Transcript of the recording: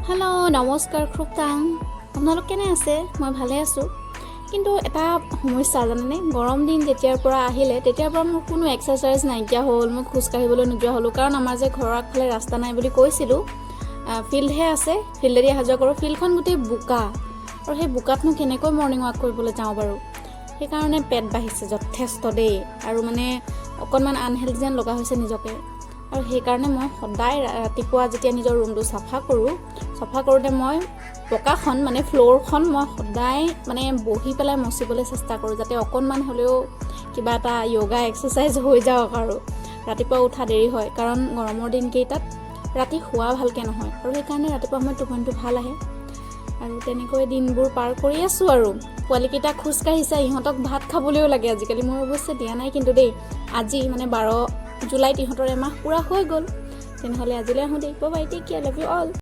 Hello', নমস্কাৰ, খুব টাং। আপোনালোক কেনে আছে? মই ভালে আছোঁ। কিন্তু এটা সমস্যা জানেনে? গৰম দিন যেতিয়াৰ পৰা আহিলে, তেতিয়াৰ পৰা মোৰ কোনো এক্সাৰচাইজ নাইকিয়া হ'ল। মই খোজ কাঢ়িবলৈ নোযোৱা হ'লোঁ। কাৰণ আমাৰ যে ঘৰৰ আগফালে ৰাস্তা নাই বুলি কৈছিলোঁ, ফিল্ডহে আছে। ফিল্ডেদি অহা যোৱা কৰোঁ। ফিল্ডখন গোটেই বোকা আৰু সেই বোকাতনো কেনেকৈ মৰ্ণিং ৱাক কৰিবলৈ যাওঁ বাৰু? সেইকাৰণে পেট বাঢ়িছে যথেষ্ট দেই আৰু মানে অকণমান আনহেল্ডি যেন লগা হৈছে নিজকে। আৰু সেইকাৰণে মই সদায় ৰাতিপুৱা যেতিয়া নিজৰ ৰুমটো চাফা কৰোঁ, চাফা কৰোঁতে মই পকাখন, মানে ফ্ল'ৰখন মই সদায় মানে বহি পেলাই মচিবলৈ চেষ্টা কৰোঁ, যাতে অকণমান হ'লেও কিবা এটা য়োগা এক্সাৰচাইজ হৈ যাওক। আৰু ৰাতিপুৱা উঠা দেৰি হয়, কাৰণ গৰমৰ দিনকেইটাত ৰাতি শোৱা ভালকৈ নহয় আৰু সেইকাৰণে ৰাতিপুৱা সময়ত টোপনিটো ভাল আহে। আৰু তেনেকৈ দিনবোৰ পাৰ কৰি আছোঁ। আৰু পোৱালিকেইটা খোজ কাঢ়িছে, ইহঁতক ভাত খাবলৈও লাগে আজিকালি। মই অৱশ্যে দিয়া নাই কিন্তু দেই। আজি মানে 12 জুলাইত ইহঁতৰ এমাহ পূৰা হৈ গ'ল। তেনেহ'লে আজিলৈ আহোঁ দেই। Bye, take care, love you all.